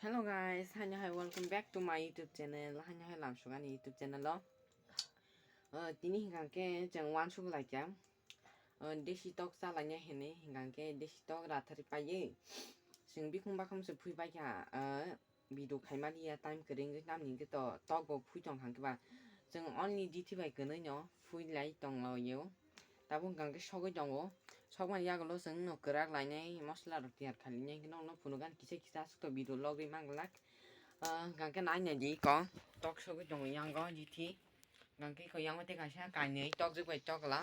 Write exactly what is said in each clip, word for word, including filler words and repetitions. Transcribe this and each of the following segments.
Hello guys, haino hai, welcome back to my YouTube channel. Haino hai lamsugani YouTube channel o. Uh, tini hingka khe chwng wansuk laikya. Uh, desi tok chalaina hini hingka khe desi tok rathari paiye. Chwng bikhung bakhum se phui paikha, uh, video khaimani ya time kwrwngwi tamni hingke to tok bo phui tong hangke ba. Chwng only dithi bai kwnwi no phui lai tong laio. Tabuk hingka khe sogwi tongo. Sokmani yagulo chwng no kwrak lainai, mosola rok tiyar khalinai, hingke nokno phunukgani kisa kisa aswk to video logwi manglak. Ah, hingke nai nai di ko. Tok sogwi tongo yango dithi. Hingke ko yango tei kaisa kainwi tokjwk bai tokla.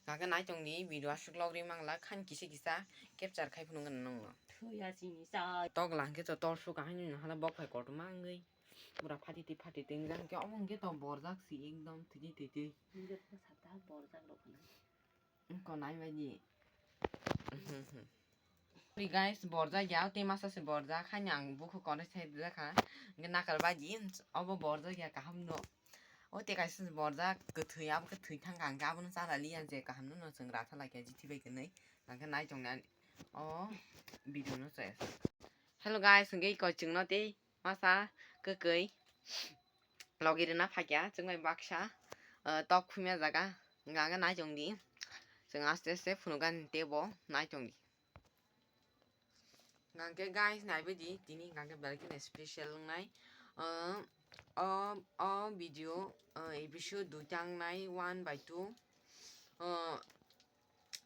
Hingke nai tongdi video aswk logwi manglak, hani kisa kisa capture khai phunukgani nokno. Thuya chini cha. Tokla hingke to tol suk ahai nini hala bok phai kotorma wngwi. Pura phati twi phati twi wngjak hingke omo hingke to borjak si ekdom twi twi twi twi. Hingke to sata borjak rok hwnwi. Wngkha nai bai di. Sorry guys, borjak ya, tei masa se borjak, haino ang bukhuk konai sai rijak kha. Hingke nakar bai di, obo borjak ya kaham no. O tei kaisa se borjak, kwthwi, abo khe thwi thang kha, hingke abono chara liya je kaham no, no chwng ratha laikya, jithi bai kwnwi. Hingke nai tong nai, o video no se. Hello guys, hingke iko chwngno tei masa kwkwi logi rwna phaikya, chwng bai baksa, ah, tok phumya jaga, hingke nai tongdi, chwng aste aste phunukgani tebo nai tongdi. Hingke guys, naibaidi, tini hingke belai kheno special wngnai, ah, o, o video, ah, episode dui ta wngnai, one by two, ah,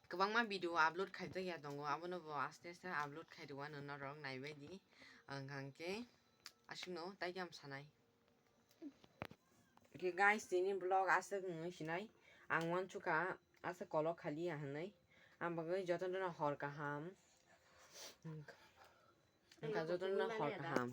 kwbangma video upload khaijak ya tongo, abono bo aste aste upload khai rwano norok naibaidi, hingke aswkno tei khe ang sanai. Okay guys, tini vlog aswk wngwi sinai. Ang wansukha aswk kolok khaliya hinwi. Ang bagwi jotono hor kaham. Wngkha jotono hor kaham.